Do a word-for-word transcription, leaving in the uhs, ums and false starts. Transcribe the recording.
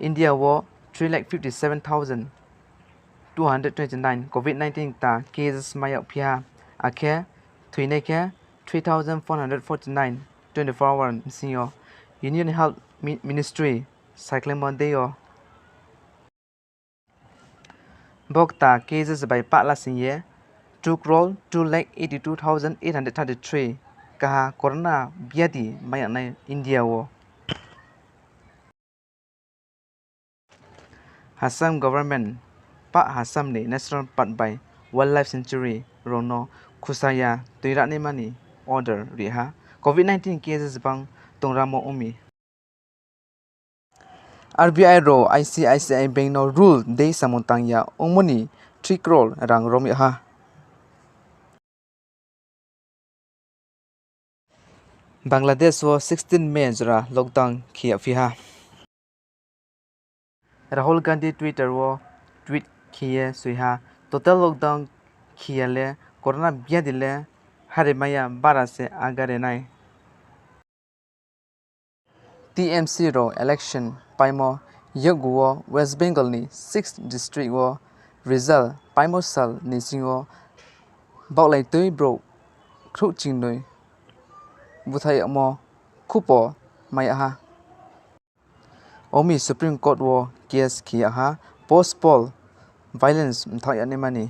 India wo three lakh fifty seven thousand two hundred twenty nine COVID nineteen kta cases mai yagphi ha, akhe thoinai khe three thousand four hundred forty nine twenty four hour bsing yo Union Health Mi-, Ministry sakhlaimo dei yo. Bo kta cases bai pah lasing ye two crore two lakh eighty two thousand eight hundred thirty three kaha corona biadi mai yagnai India wo. Assam government pah Assam ni national park bai wildlife sanctuary rao no khusa ya toi ranaima ni order ri ha. COVID nineteen cases bang tongramo ong mi. RBI rao ICICI Bank no rule dei samung tang ya ongmo ni three crore rang rom yag ha. Bangladesh wo sixteen May jora lockdown khe yagphi ha. Rahul Gandhi Twitter wo tweet khe ye soi ha, total lockdown khe ya le corona biadi le hare mai ya bara se agare nai. TMC rao election paimo yakgu wo West Bengal ni six district wo result paimo sal ni sing yo baohlai tui brouh khrouhchingnoi búthaih yagmo khupo mai yag ha. Omi Supreme Court wo case khe yag ha post poll violence mthaoh yagnaima ni.